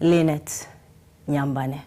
Linet Nyambane.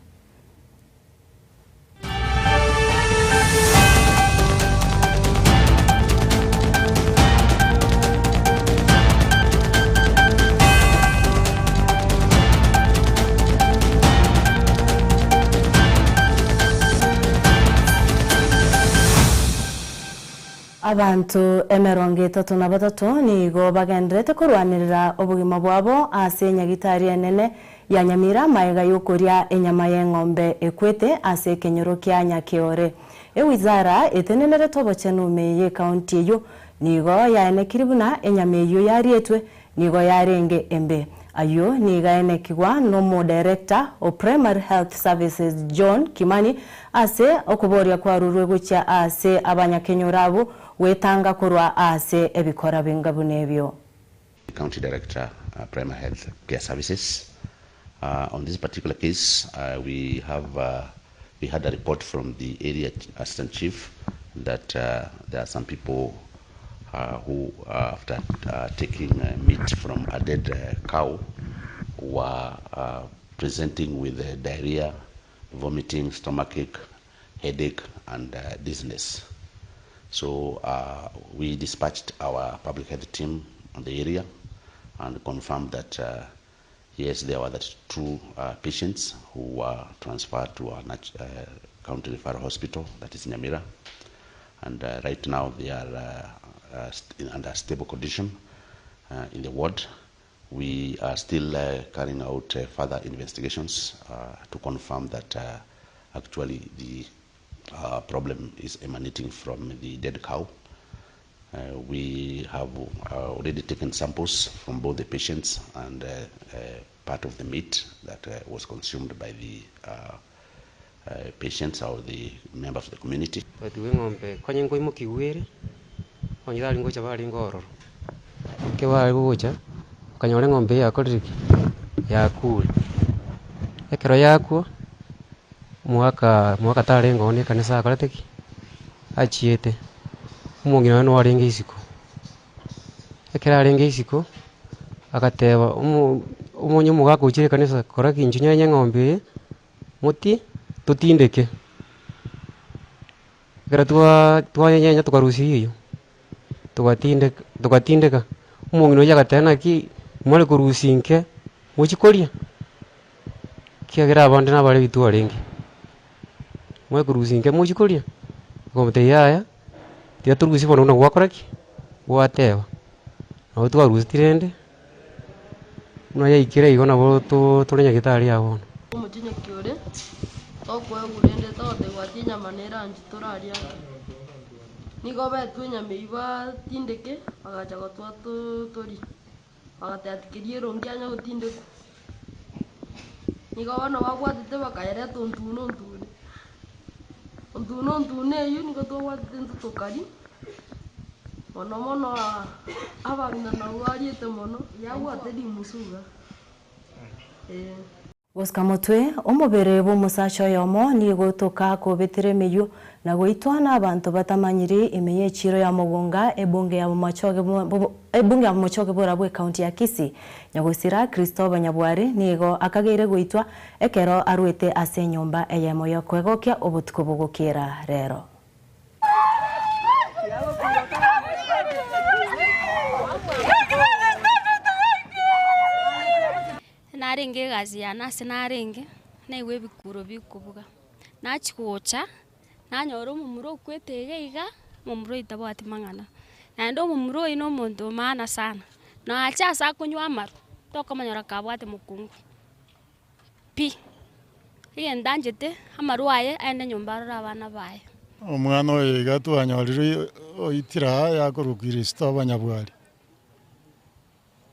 Abanto 33 nigo bagendererete korwanerera obogima bwabo ase enyagitari enene ya Nyamira magega y'okoria enyama y'eng'ombe ekwete ase ekenyoro kia Nyakeore. Ewizara etenenerete obochenu ime y'ekaunti eyio nigo yaenekiri buna enyama eyio yarietwe nigo yarenge embe. Ayio nigo aenekigwa n'omodirector o Primary Health Services John Kimani ase okoboria kwarurwe gochia ase abanyakenyoro abwo gwetanga korwa ase ebikora binga buna ebio. County Director Primary Health Care Services On this particular case we have we had a report from the area assistant chief that there are some people who after taking meat from a dead cow were presenting with diarrhea, vomiting, stomachache, headache and dizziness. So we dispatched our public health team on the area and confirmed that yes, there were 32 patients who were transferred to our county referral hospital, that is Nyamira, and right now they are under stable condition in the ward. We are still carrying out further investigations to confirm that actually the problem is emanating from the dead cow. We have already taken samples from both the patients and part of the meat that was consumed by the patients or the members of the community. Twatigwa eng'ombe konya nkoimokigwa ere, onye tari ngocha barenge ororo. Ekero bare gocha, okanyora eng'ombe eye yakorire ki? Yakure. Ekero yakwa, omogaka omogaka tarenge oo na ekanisa akorete ki? Achiete. Omong'ina oye nigo arenge isiko. Ekero arenge isiko, agateba omo omonye omogaka ochire ekanisa kora ki inche nyenye eng'ombe eye, moti totindeke. Ekero twaa twayenyenya tokarusia riyo, togatindeka togatindeka, omong'ina oyio agateba naki mware korusia inke mochie koria? Ekiagera abande nabare bitwarenge, mware korusia inke mochie koria? Nkomotebia yaya, tiga torusie bono buna gwakora ki? Gwateba. Nabo twarusetie rende, buna yaikire igo nabo to tore nyagetari aa bono. Omochinyeki ore tokoegwa rende togotegwa ati enyama neranchi torarie ake. Nigo betwe enyama eyio batindeke, bagacha gotoa torie. Bagateba tikeria erongi anya gotindekwa. Nigo bono babwatete bakayereta ontune ontune. Ontune ontune eyio nigo twabwatete intwe tokaria, mono mono abang'ina nabwo bariete mono, yabwate rimusu iga, eh. Gosika motwe, omobere bw'omosacha oyomo nigo otoka kobetera emeyio na goitwa n'abanto batamanyiri ime y'echiiro ya Mogonga, ebunge ya Bomachoge ebunge ya Bomochoge borabwo ekaunti ya Kisii. Nyagosira Christopher Nyabwari nigo akageire goitwa ekero arwete ase enyomba eyemo y'okwegokia obotuko bogokiera rero. Narenge egasi yane ase narenge, naigwa ebikuro bikobuga, nachia gocha, nanyora omomura okwete iga iga, omomura oyio tabwati mang'ana. Naende omomura oyio na omonto o maana sana, nache ase akonywa amarwa, tokomonyora kabwate mokungu pi. Egento anchete, amarwa aye aende nyomba arore abana baye. Omwana oyo iga twanyorire oitire aa yakorwa Kristo abanyabwari.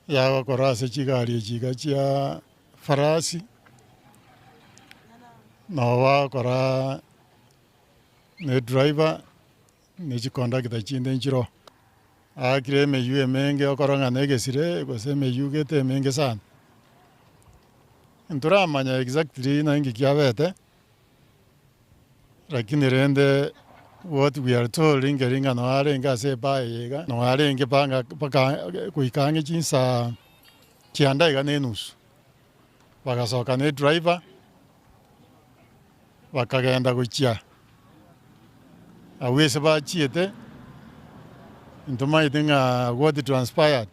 Yagokora ase chigari echi iga chia farasi, nabo bagokora na edriver, na chicondactor chinde nchiroo. Aakire emeyio emenge okora ng'a na egesire gose emeyio gete emenge sana. Ntoramanya exactly ng'a inki kiabete. Lakini rende what we are told nkeri ng'a noo arenge ase ebaa eye iga, noo arenge banga mpaka goika ang'e chinsaa kianda iga na enusu. Bagasoka ne driver, bakagenda gochia abwo ase bachiete, ntomaete ng'a what transpired.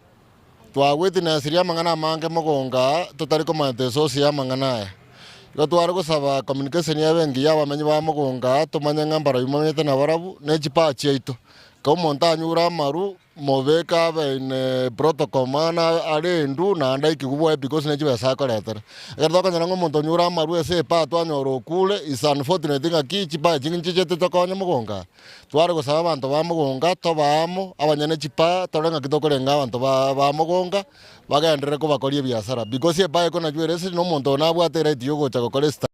Twagwetinesirie amang'ana amange mogongo aa totari komanyete esource y'amang'ana aya. Igo tware gosaba communication ebe engiya abamenyi ba mogongo aa tomanye ng'a mbarabwo bamenyete nabarabwo ne chipaa chiaito. Ekero omonto anyure amaru mobeke abe in protocol maana arendwe naende aikigwe bwoye because ne chibesa akoretera. Ekero twakonyora ng'a omonto onyure amaru ase epaa twanyora okure is unfortunate ng'aki chipaa echi nchichete tokonye mogongo aa. Tware gosaba abanto ba mogonga tobe amo, abanyene chipaa, torore ng'aki tokorenga abanto ba ba mogonga, bagenderere kobakoria ebiasara. Because epaa ekonachwa ere esiri na omonto oyo nabwate eright ya ogocha gokora esta.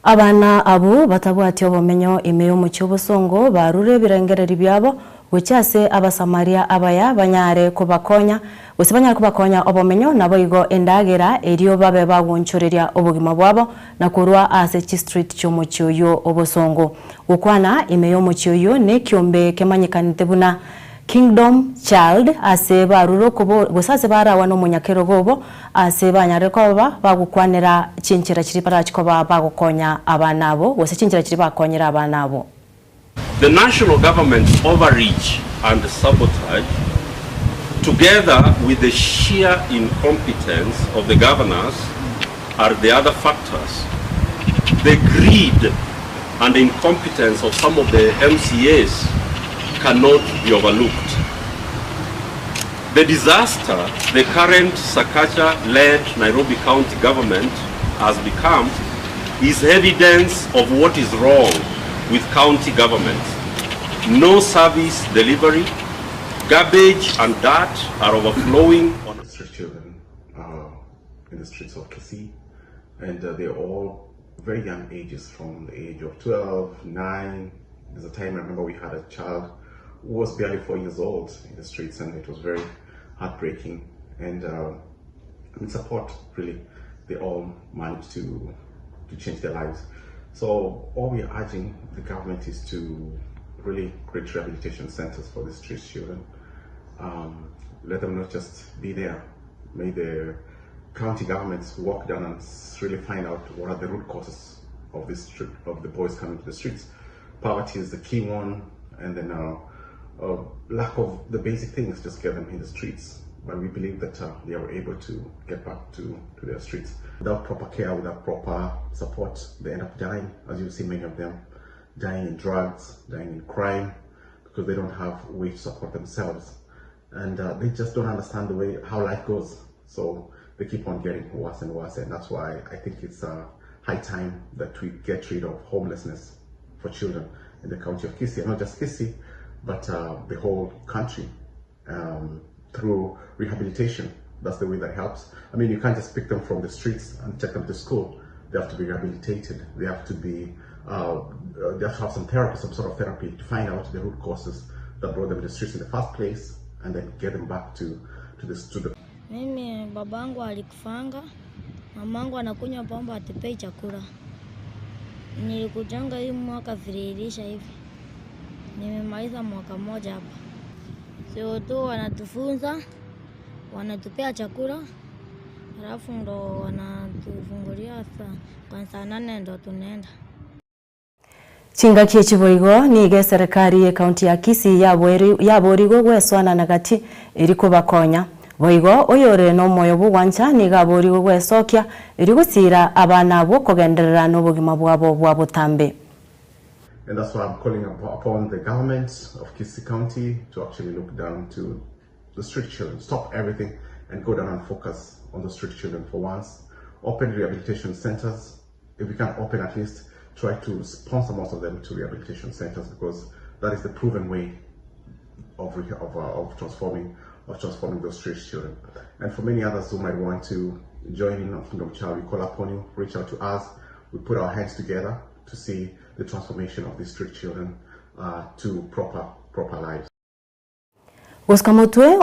Abana abwo batabwati obomenyo ime y'omochie obosongo barure ebirengererio biabo gochia ase Abasamaria abaya banyare kobakonya, gose banyare kobakonya obomenyo, naboigo endagera, erio babe bagoonchoreria obogima bwabo na korwa ase chistreet chi'omochie oyio obosongo. Gokwana ime y'omochie oyio nekiombe kemanyekanete buna Kingdom Child ase barure okobo gose ase barawa nomonyakerogo obo ase banyarire koba bagokwanera chinchera chiria barachi koba bagokonya abana abo gose chinchera chiria bakonyire abana abo. The national government's overreach and sabotage, together with the sheer incompetence of the governors, are the other factors. The greed and incompetence of some of the MCAs cannot be overlooked. The disaster the current Sakaja-led Nairobi County government has become is evidence of what is wrong with county governments. No service delivery, garbage and dirt are overflowing on Street children uh, in the streets of Kisii, and uh, they're all very young ages, from the age of 12, 9. There's a time I remember we had a child who was barely 4 years old in the streets, and it was very heartbreaking. And uh, with support, really, they all managed to, to change their lives. So all we are urging the government is to really create rehabilitation centers for the street children. Um, let them not just be there. May the county governments walk down and really find out what are the root causes of this trip, of the boys coming to the streets. Poverty is the key one, and then uh, uh, lack of the basic things just get them in the streets. But we believe that uh, they are able to get back to, to their streets. Without proper care, without proper support, they end up dying, as you see many of them dying in drugs, dying in crime, because they don't have a way to support themselves. And uh, they just don't understand the way how life goes. So they keep on getting worse and worse. And that's why I think it's uh, high time that we get rid of homelessness for children in the county of Kisii. And not just Kisii, but uh, the whole country um, through rehabilitation. That's the way that helps. I mean, you can't just pick them from the streets and take them to school. They have to be rehabilitated. They have to be, uh, they have to have some therapy, some sort of therapy to find out the root causes that brought them to the streets in the first place and then get them back to, to, this, to the Mimi babangu alikufanga, mamangu anakunywa pombe atupei chakula. Nilikujanga hii mwaka vile iliisha hivi, nimemaliza mwaka mmoja hapa. Sio tu wanatufunza, wanatupea chakula, halafu ndo wanatufungulia saa kwa saa nane ndo tunaenda. Chingaki echi boigo nigo eserekari y'ecounty ya Kisii yaborigwe gwesoanana gati erio kobakonya. Boigo oyore nomoyo bw'ogwancha nigo aborigwe gwesokia erio gosiira abana abwo kogenderera nobogima bwabo bwa botambe. And that's why I'm calling upon the government of Kisii County to actually look down to the street children, stop everything and go down and focus on the street children for once. Open rehabilitation centers. If we can open, at least try to sponsor most of them to rehabilitation centers, because that is the proven way of, of, uh, of transforming of transforming those street children. And for many others who might want to join in on Kingdom Child, we call upon you, reach out to us. We put our hands together to see the transformation of these street children uh, to proper proper lives. Gosika motwe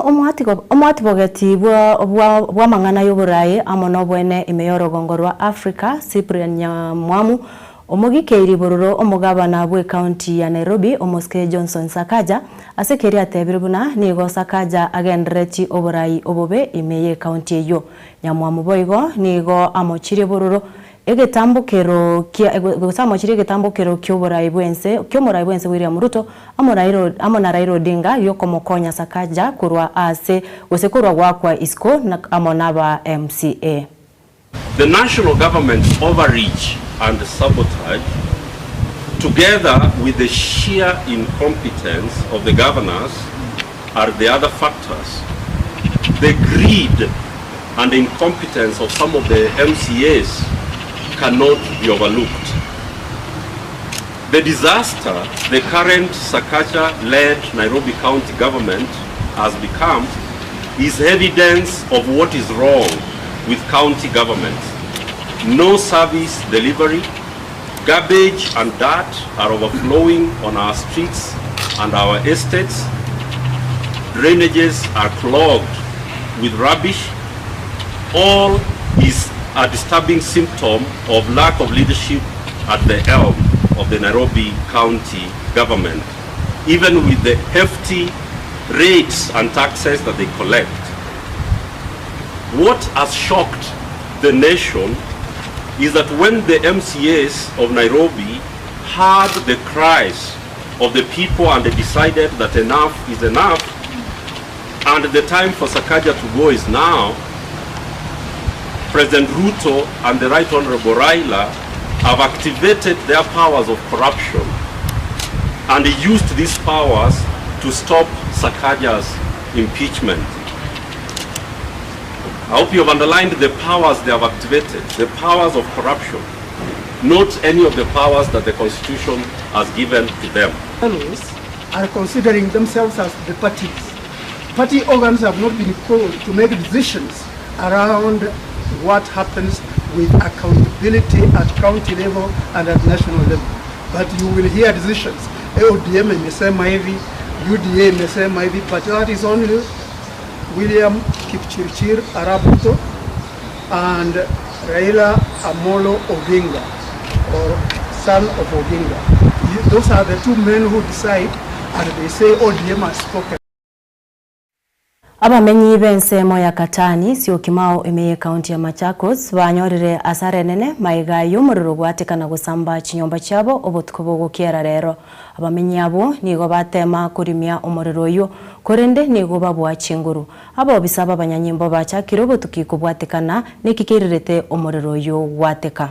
omwatibogeti bw'amang'ana y'oboraai amo nobwene ime y'orogongo rwa Africa, Cyprian Nyamwamu, Omogikeiri bororo omogabana bw'ecounty ya Nairobi Omosike Johnson Sakaja ase keria atebire buna nigo Sakaja agenderereti oborai obobe ime y'ecounty eyio. Nyamwamu boigo nigo amochirie bororo egetambokero kia gose amochirie egetambokero ki'oborai bw'ense ki'omorai bw'ense William Ruto amo Raila amo na Raila Odinga giokomokonya Sakaja korwa ase gose korwa goakwa isiko amo naba MCA. The national government's overreach and sabotage, together with the sheer incompetence of the governors, are the other factors. The greed and incompetence of some of the MCAs cannot be overlooked. The disaster the current Sakaja-led Nairobi County government has become is evidence of what is wrong with county governments. No service delivery, garbage and dirt are overflowing on our streets and our estates, drainages are clogged with rubbish. All is a disturbing symptom of lack of leadership at the helm of the Nairobi County government, even with the hefty rates and taxes that they collect. What has shocked the nation is that when the MCAs of Nairobi heard the cries of the people and they decided that enough is enough and the time for Sakaja to go is now, President Ruto and the Right Honorable Raila have activated their powers of corruption and used these powers to stop Sakaja's impeachment. I hope you have underlined the powers they have activated, the powers of corruption, not any of the powers that the Constitution has given to them. Fellows are considering themselves as the parties. Party organs have not been called to make decisions around what happens with accountability at county level and at national level. But you will hear decisions. ODM imesema hivi, UDA imesema hivi, but that is only William Kipchirchir Arap Ruto and Raila Amolo Odinga, or son of Odinga. Those are the two men who decide, and they say ODM has spoken. Abamenyi b'ensemo ya Katani, Syokimau ime y'Ekaunti ya Machakos banyorire asara enene magega y'omorero goateka na gosamba chinyomba chiabo obotuko bogokiera rero. Abamenyi abwo nigo batema korimia omorero oyio korende nigo babua chinguru. Abobisa b'abanyanyimbo bachakire obotuki kobwatekana neki keirerete omorero oyio gwateka.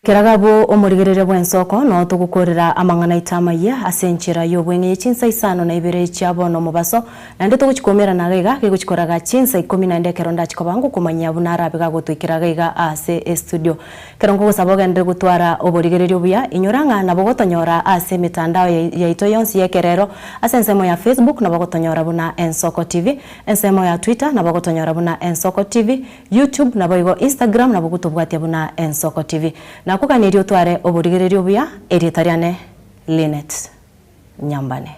Keraga abwo omorigereria bw'ensoko noo togokorera amang'ana aito amayia ase enchera y'obweng'e ye chinsa isano na ibere chia bono omobaso, naende togochia koumerana iga iga gegochia koraga chinsa ikomi naende ekero ndachie koba ngokomanyia buna arabe gagotoikera iga iga ase estudio. Ekero nkogosaba ogenderere gotwara oborigereria obuya, inyora ng'a nabo gotonyora ase emetandao yaito yonsi y'ekerero, ase ensemo ya Facebook nabo gotonyora buna Ensoko TV, ensemo ya Twitter nabo gotonyora buna Ensoko TV, YouTube naboigo Instagram nabo gotobwatia buna Ensoko TV. Nakoganirie otware oborigereria obuya, erieta riane Linet Nyambane.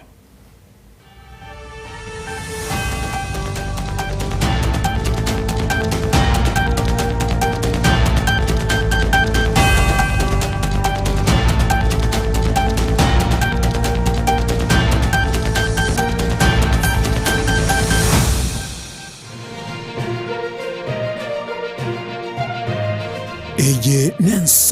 Eye nenso.